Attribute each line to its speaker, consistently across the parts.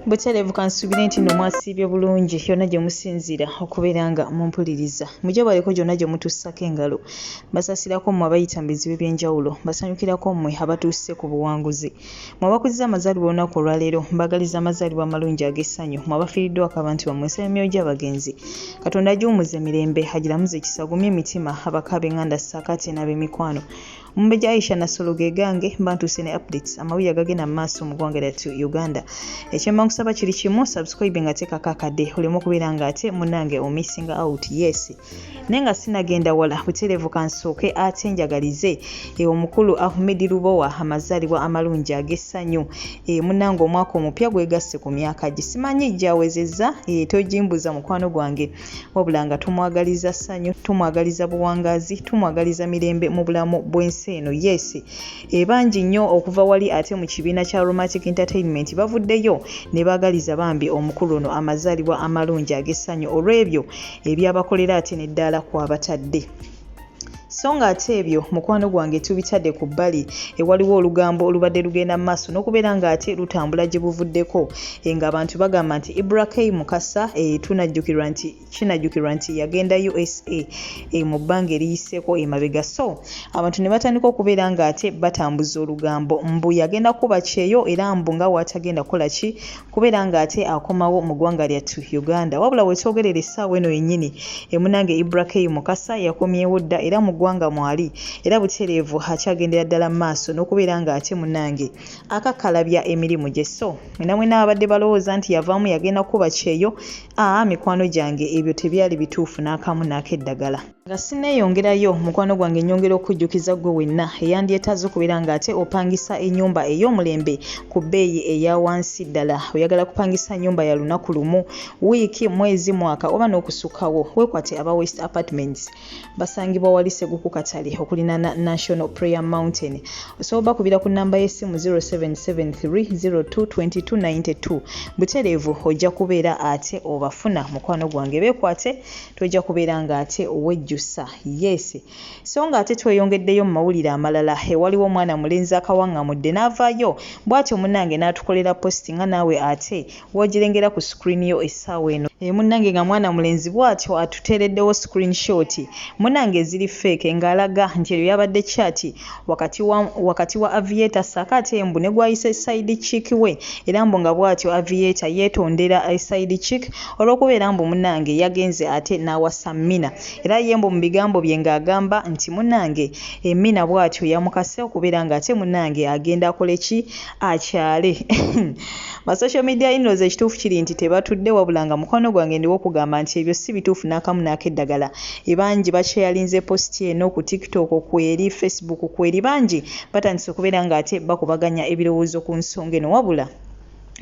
Speaker 1: Butereevu kansuubire nti nno mwasiibye bulungi yonna gye musinziira okubeera nga mumpuliriza. Mugyebaleko gyonna gye mutussako engalo. Mbasaasirako mmwe abayita mu bizibu eby'enjawulo. Mbasanyukirako mmwe abatuuse ku buwanguzi. Mmwe abakuzizza amazaalibwa olunaku olwaleero, mbaagaliza amazaalibwa amalungi ag'essanyu. Mmwe abafiiriddwako abantu bammwe, nsaba emyoyo gy'abagenzi Katonda agiwummuze mirembe, agiramuze ekisa, agumye emitima abako ab'enganda ssaako ate n'ab'emikwano. Omumbejja Aisha Nassolo gegange mba ntuuse ne updates amawulire agagenda mu maaso mu ggwanga lyattu Uganda. Ekyemba nkusaba kiri kimu subscribe nga teekako akadde oleme okubeera nga ate munnange omissinga out yes. Naye nga sinagenda wala butereevu kansooke ate njagalize e omukulu Ahmed Lubowa amazaalibwa amalungi ag'essanyu e munnange omwaka omupya gwegasse ku myaka gye simanyi gyawezezza e tojimbuza mukwano gwange Wabula nga tumwagaliza ssanyu, tumwagaliza buwangaazi, tumwagaliza mirembe mu bulamu bw'ensi eno. Yes, e bangi nnyo okuva wali ate mu kibiina kya Aromatic Entertainment bavuddeyo ne baagaliza bambi omukulu ono amazaalibwa amalungi ag'essanyu olw'ebyo ebyabakolera ate n'eddaala kw'abatadde. So nga ate ebyo mukwano gwange tubitadde ku bbali, waliwo olugambo olubadde lugenda mu maaso n'okubeera nga ate lutambula gye buvuddeko ng'abantu bagamba nti Ibra K Mukasa tunajjukirwa nti kinajjukirwa nti yagenda USA mu bbanga eriyiseeko emabega so abantu ne batandika okubeera nga ate batambuza olugambo mbu yagenda kukuba kyeyo era mbu nga w'atagenda kukola ki kubeera nga ate akomawo mu ggwanga lyattu Uganda. Wabula wetwogerera essaawa eno yennyini e munange Ibra K Mukasa yakomyewo dda era mu ggwanga mwali era butereevu akyagendera ddala mu maaso n'okubeera nga ate munange akakkalabya emirimu gye so mwena mwena ababadde balowooza nti yavaamu yagenda kukuba kyeyo aa mikwano gyange ebyo tebyali bituufu n'akamu n'akeddagala. Nga sinneeyongerayo, mukwano gwange nnyongera okukujjukiza ggwe wenna eyandyetaaze okubeera ng'ate opangisa ennyumba ey'omulembe ku bbeeyi eya wansi ddala. Oyagala kupangisa nnyumba ya lunaku lumu, wiiki, mwezi, mwaka oba n'okusukkawo? Weekwate aba West Apartments. Basangibwa wali Seguku Katale okulinaana National Prayer Mountain. Osobola obakubira ku nnamba y'essimu 0773 02 22 92. Butereevu ojja kubeera ate obafuna mukwano gwange. Beekwate Tojja kubeera nga ate wejjusa. Yes. So nga ate tweyongeddeyo mu mawulire amalala, waliwo omwana mulenzi akawaŋŋamudde n'avaayo bw'atyo munnange n'atukolera post nga naawe ate w'ogirengera ku screen yo essaawa eno. Munnange nga mwana mulenzi bw'atyo atuteereddewo screen shot munnange eziri fake ng'alaga nti eyo yabadde chat wakati wa wakati wa Aviator ssaako ate mbu ne gw'ayise side chick we era mbu nga bw'atyo Aviator yeetondera side chick olw'okubeera mbu munnange yagenze ate n'awasa Mina era ye mbu mu bigambo bye ng'agamba nti munnange Mina bw'atyo yamukase okubeera ng'ate munnange agenda akole ki akyale. Ba social media in-laws ekituufu kiri nti tebatudde wabula nga mukwano gwange ndiwo okugamba nti ebyo si bituufu n'akamu n'akeddagala. Bangi bakyeyalinze post eno ku TikTok kweri, Facebook kweri bangi batandise okubeera ng'ate bakubaganya ebirowoozo ku nsonga eno wabula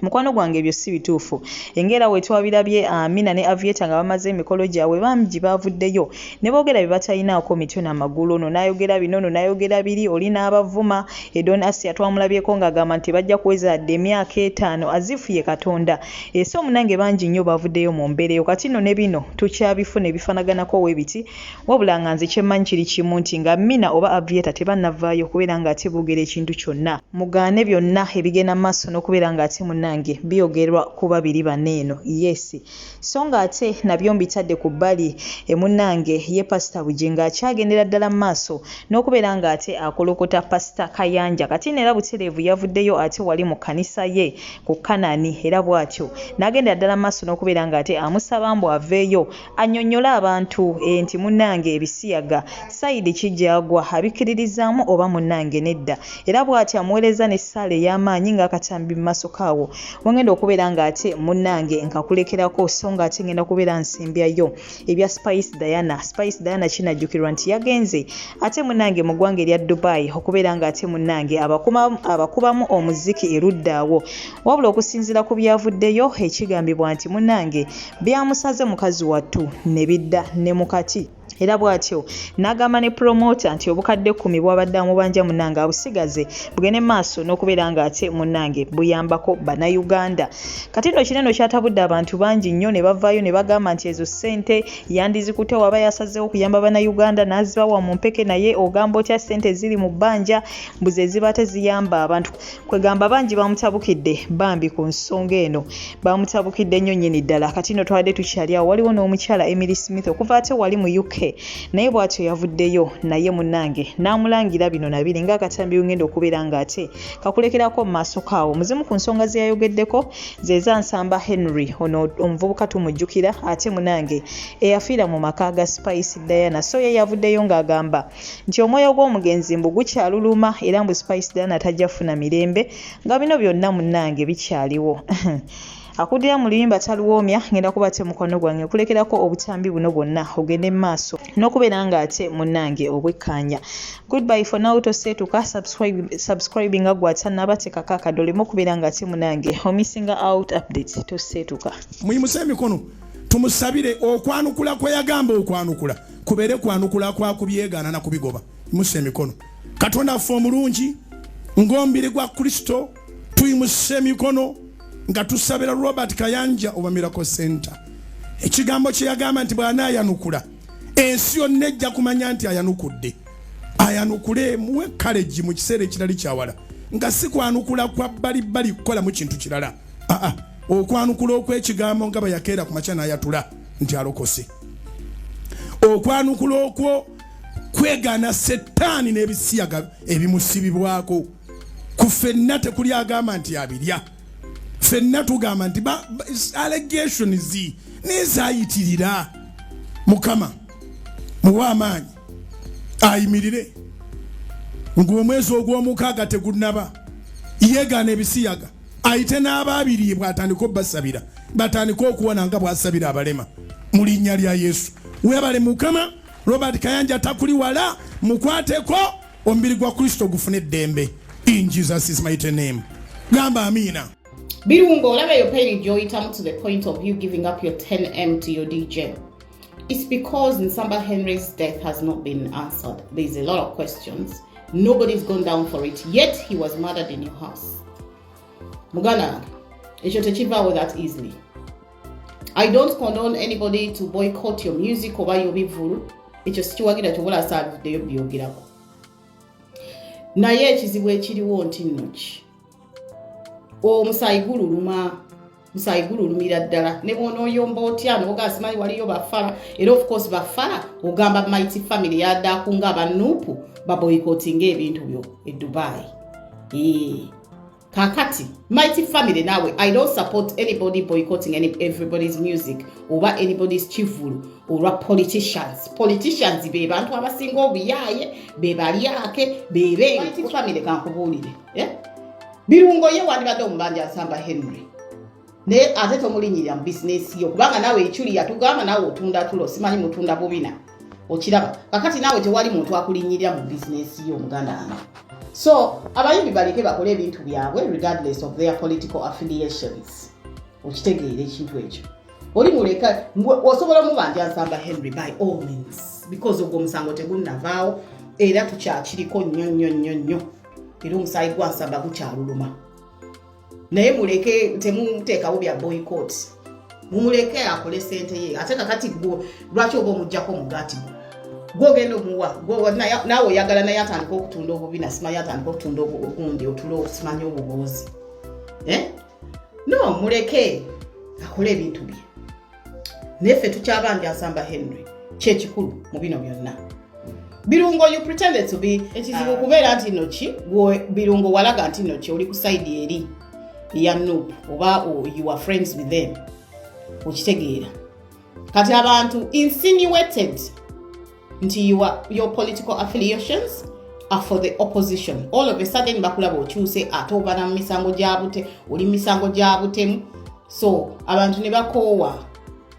Speaker 1: Mukwano gwange ebyo si bituufu. Ng'era wetwabirabye Amina ne Aviator nga bamaze emikolo gyabwe bangi baavuddeyo ne boogera bye batalinaako mitwe na magulu ono n'ayogera bino ono n'ayogera biri oli n'abavuma. Don Asiya twamulabyeko ng'agamba nti tebajja kuweza yadde emyaka etaano as if ye Katonda. So munnange bangi nnyo baavuddeyo mu mbeera eyo kati nno ne bino tukyabifuna ebifanaganako webiti Wabula nga nze kyemmanyi kiri kimu nti nga Mina oba Aviator tebannavaayo kubeera nga ate boogera ekintu kyonna, mugaane byonna ebigenda mumaaso nokubeera nga ate munnange byogerwa ku babiri bano eno. Yes. So nga ate nabyo mbitadde ku bbali, munnange ye Pastor Bugingo akyagendera ddala mumaaso nokubeera nga ate akolokota Pastor Kayanja. Kati nno era butereevu yavuddeyo ate wali mu kkanisa ye ku Canaan era bwatyo nagendera ddala mumaaso nokubeera nga ate amusaba mbu aveeyo Annyonnyole abantu nti munnange ebisiyaga sayidi ki gy'agwa abikkiririzaamu oba munnange nedda era bw'atyo amuweerezza n'essaala ey'amaanyi ng'akatambi mu maaso ko awo wengenda okubeera ng'ate munnange nkakulekerako so ng'ate ngenda kubeera nsembyayo ebya Spice Diana. Spice Diana kinajjukirwa nti yagenze ate munnange mu ggwanga erya Dubai okubeera ng'ate munnange abakubamu omuziki erudda awo wabula okusinziira ku byavuddeyo ekigambibwa nti munnange Byamusaze mukazi wattu ne bidda ne mu kati. Era bw'atyo n'agamba ne pulomoota nti obukadde kkumi bw'abadde amubanja munnange abusigaze bugende mu maaso n'okubeera ng'ate munnange buyambako Bannayuganda. Kati nno kino eno kyatabudde abantu bangi nnyo ne bavaayo ne bagamba nti ezo ssente yandizikutte waba yasazeewo okuyamba Bannayuganda n'azibawa mu mpeke naye ogamba otya ssente eziri mu bbanja mbu ze ziba teziyamba abantu. Kwegamba bangi bamutabukidde bambi ku nsonga eno bamutabukidde nnyo nnyini ddala. Kati nno twabadde tukyali awo waliwo n'omukyala Emily Smith okuva ate wali mu UK naye bw'atyo yavuddeyo naye munnange n'amulangira bino na biri ng'akatambi ngenda okubeera ng'ate kakulekerako mu maaso kaawo. Mu zimu ku nsonga ze yayogeddeko ze za Nsamba Henry ono omuvubuka tumujjukira ate munnange eyafiira mu maka ga Spice Diana so ye yavuddeyo ng'agamba nti omwoyo gw'omugenzi mbu gukyaluluma era mbu Spice Diana tajja kufuna mirembe nga bino byonna munnange bikyaliwo. Akuddira mu luyimba taluwoomya ngenda kuba ate mukwano gwange nkulekerako obutambi buno bwonna ogende mu maaso n'okubeera nga ate munnange obwekkaanya. Goodbye for now toseetuka subscribe subscribe nga gwe atannaba tekako akadde oleme okubeera nga ate munnange omissinga out updates toseetuka.
Speaker 2: Muyimuse emikono tumusabire okwanukula kwe yagamba okwanukula kubeere kwanukula kwa kubyegaana na kubigoba. Yimusa emikono. Katonda waffe omulungi, ng'omubiri gwa Kristo tuyimusa emikono nga tusabira Robert Kayanja owa Miracle Center. Ekigambo kye yagamba nti bw'anaayanukula ensi yonna ejja kumanya nti ayanukudde. Ayanukule muwe courage mu kiseera ekitali kyawala, nga si kwanukula kwa bbalibbali kukolamu kintu kirala. Aa, okwanukula okw'ekigambo nga bwe yakeera ku makya n'ayatula nti alokose. Okwanukula okwo kwegaana setaani n'ebisiyaga ebimusibibwako. Ku ffenna tekuli agamba nti abirya. Ffenna tugamba nti allegations nezayitirira. Mukama muwe amaanyi ayimirire ng'omwezi ogw'omukaaga tegunnaba, yeegaana ebisiyaga, ayite n'abaabiriibwa atandike obbasabira, batandike okuwona nga bw'asabira abalema mu linnya lya Yesu. Weebale Mukama. Robert Kayanja takuli wala, mukwateko omubiri gwa Kristo gufune eddembe. In Jesus' mighty name. Gamba amiina.
Speaker 3: Birungo, olaba eyo pain gy'oyitamu to the point of you giving up your 10M to your DJ. It's because Nsamba Henry's death has not been answered. There's a lot of questions. Nobody's gone down for it. Yet he was murdered in your house. Muganda wange, ekyo tekivaawo that easily. I don't condone anybody to boycott your music oba your bivulu. Ekyo sikiwagira kyobola saabiddeyo byogerako. Naye ekizibu ekiriwo nti nno ki? Omusaayi gululuma. Musaayi gululumira ddala. Ne bw'onooyomba otya n'ogaa simanyi waliyo bafala. Era of course bafala ogamba Mighty Family yadaakunga aba Nuupu baboycottinga ebintu byo e Dubai. Kakati Mighty Family naawe, I don't support anybody boycotting everybody's music oba anybody's kivulu olwa politicians. Politicians be bantu abasinga obuyaaye, be balyake, be Mighty Family kankubuulire. Birungo ye wandibadde omubanja Nsamba Henry, naye ate tomulinyirira mu bizinesi yo, kubanga naawe ekyuli yatugamba naawe otunda tulo, simanyi mutunda bubina, okiraba. Kakati naawe tewali muntu akulinyirira mu bizinesi yo, muganda wange. So abayimbi baleke bakole ebintu byabwe regardless of their political affiliations. Okitegeera ekintu ekyo? Oli muleka osobola omubanja Nsamba Henry by all means, because ogwo omusango tegunnavaawo era tukyakiriko nnyo nnyo nnyo nnyo, era omusaayi gwa Nsamba gukyaluluma. Naye muleke, temuteekawo bya boycott, mumuleke akole sente ye. Ate kakati gwe lwaki oba omugjako omugaati gwe gwogenda omuwa? Naawe oyagala naye atandika okutunda obubina, simanyi atandika okutunda ogundi otulo, simanyi obuboozi. No, muleke akole ebintu bye, naye ffe tukyabanja Nsamba Henry. Kyekikulu mu bino byonna, Birungo, you pretended to be ekizibu kubeera nti no ki Birungo walaga nti no ki oli ku side eri ya Nup oba you are friends with them. Okitegeera? Kati abantu insinuated nti your political affiliations are for the opposition. All of a sudden bakulaba okyuse, ate oba na misango gya bute, oli misango gya butemu. So abantu ne bakoowa,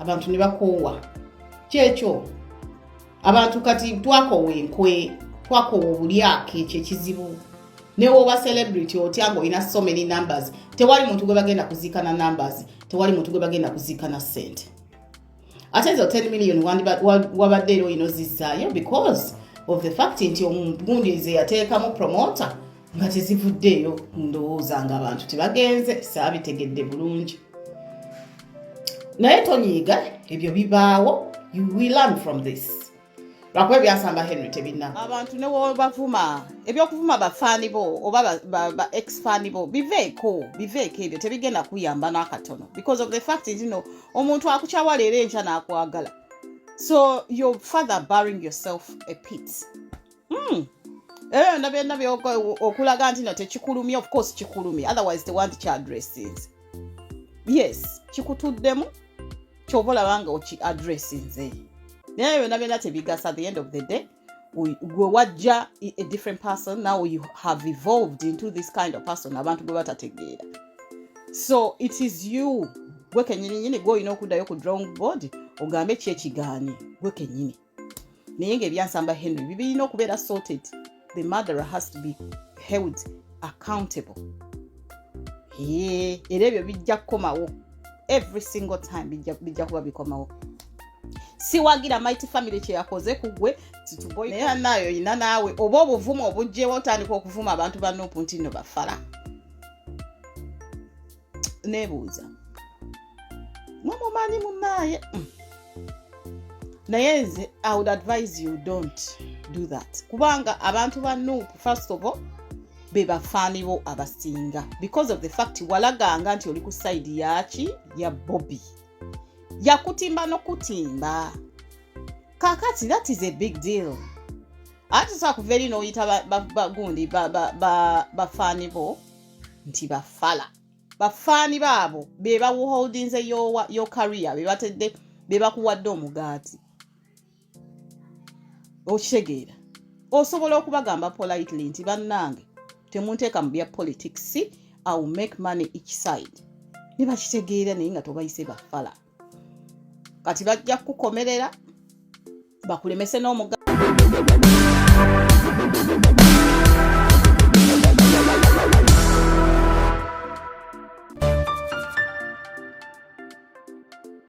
Speaker 3: abantu ne bakoowa. Kyekyo, abantu kati twakoowa enkwe, twakoowa obulyake. Ekyo ekizibu, newoba celebrity otya ngaolina so many numbers, tewali muntu gwe bagenda kuziika na numbers, tewali muntu gwe bagenda kuziika na ssente. Ate ezo 10 million wabadde era olina ozizzaayo because of the fact nti omugundi ze yateekamu promoter nga tezivuddeeyo. Ndowooza nga abantu tebagenze, saabitegedde bulungi, naye tonyiiga, ebyo bibaawo. You will learn from this, lwakuba ebyansamba Henry tebinna. Abantu ne wobavuma, ebyokuvuma bafaani bo oba ba ex faani bo, biveeko, biveeko. Ebyo tebigenda kuyamba n'akatono because of the fact nti no omuntu akukyawa leero, enkya n'akwagala. So you're further burying yourself a pit. Ebyo byonna byonna okulaga nti no tekikulumye. Of course kikulumye, otherwise tewandi kyaddressinze. Yes, kikutuddemu, kyova olaba nga oki addressinze, naye byonna byonna tebigasa. At the end of the day, gwe wajja a different person. Now you have evolved into this kind of person abantu gwe batategeera. So it is you, gwe kenyini nyini, gwe olina okuddayo ku drawing board ogambe ki ekigaanye, gwe kenyini. Naye nga ebyansamba Henry bibirina okubeera sorted. The murderer has to be held accountable. Era ebyo bijja kukomawo every single time, bijja kuba bikomawo. Siwagira Mighty Family kyeyakoze ku gwe, naye naayo oyina naawe oba obuvumu obugjewo, otandika okuvuma abantu ba NUP nti nno bafala. Neebuuza, mwemumanyi munaaye. Naye nze I would advise you, don't do that, kubanga abantu ba NUP, first of all, be bafaani bo abasinga because of the fact walaganga nti oli ku side yaki, ya Bobi. Yakutimba n'okutimba kakati, that is a big deal. Ate tosobola kuva eri n'oyita bagundi bafaani bo nti bafala. Bafaani baabo be bawuholdinze your career, be batedde, be bakuwadde omugaati. Okitegeera? Osobola okubagamba politely nti bannange, temunteeka mu bya politics, I will make money each side, ne bakitegeera. Naye nga tobayise bafala, kati bajja kukukomerera bakulemese n'omugaati.